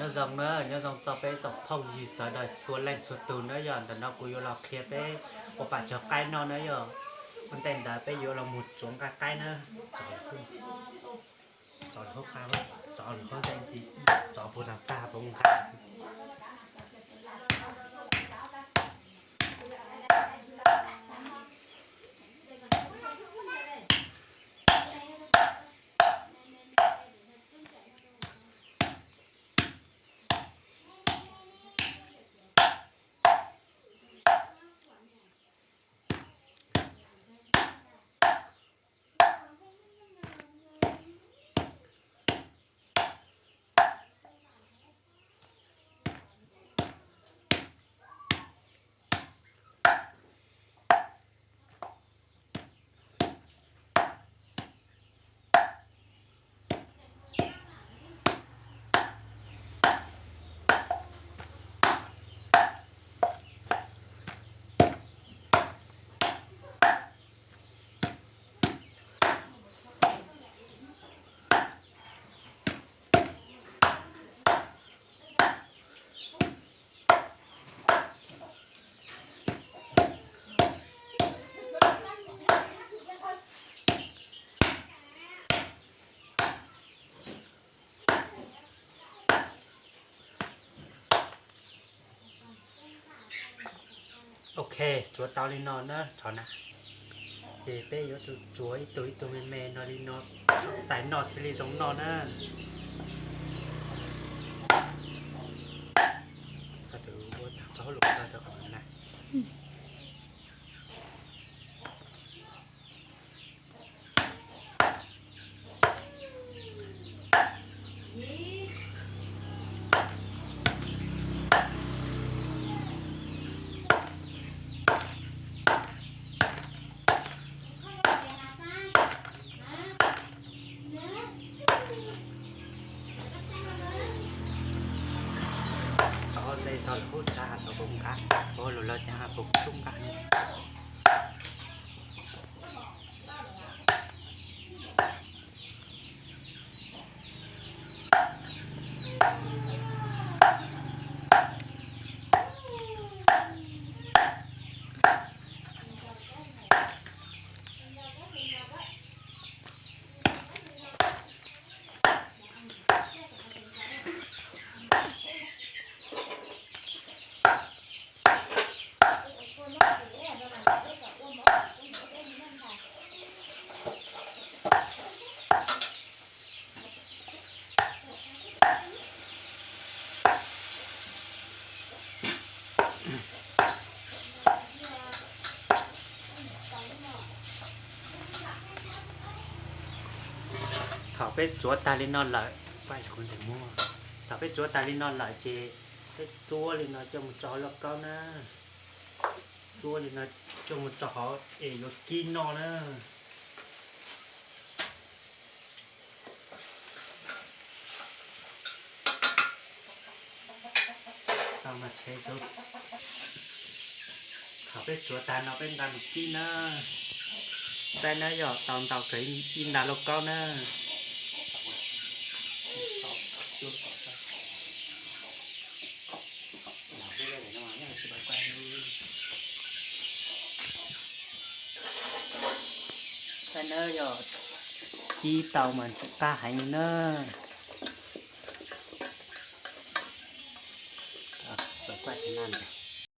Nyob zoo na, nyob zoo txog peb tsoom phooj ywg sawv daws txhua leej txhua tus na yom. Ntawm no kuv yuav los qhia peb ua pas tsawv qaib noj na yom. Ua ntej ntawd peb yuav los mus tsuav nqaij qaib na. Tso lwm hauv qab, tso lwm hauv ntej ntxiv, tso puag nram txaj puag nqa. Ok, tsuav tau li no na tso na. Ces peb yuav tsum tsuav ib tug ib tug me me no li no, tais noj thiaj li zoo noj na. Tus ua tag tso hauj lwm tag rau qhov na. Tso ze txog lwm hub txha tau puv nqa, ua lug lawv cav ha puv tub nqa. Thaum peb tsuav tag li no lawm, thaum peb tsuav tag li no lawm ces peb txuab li no coj mus tso hauv lauj kaub na. Txuab li no coj mus tso hauv es yuav kib noj na. Tau mas tshev xwb. Thaum peb tsuav tag no peb nqa mus kib na. Saib na yog tau ntau kawg ib nta lauj kaub na. Saib na yog kib tau mas ntxim qab heev li na.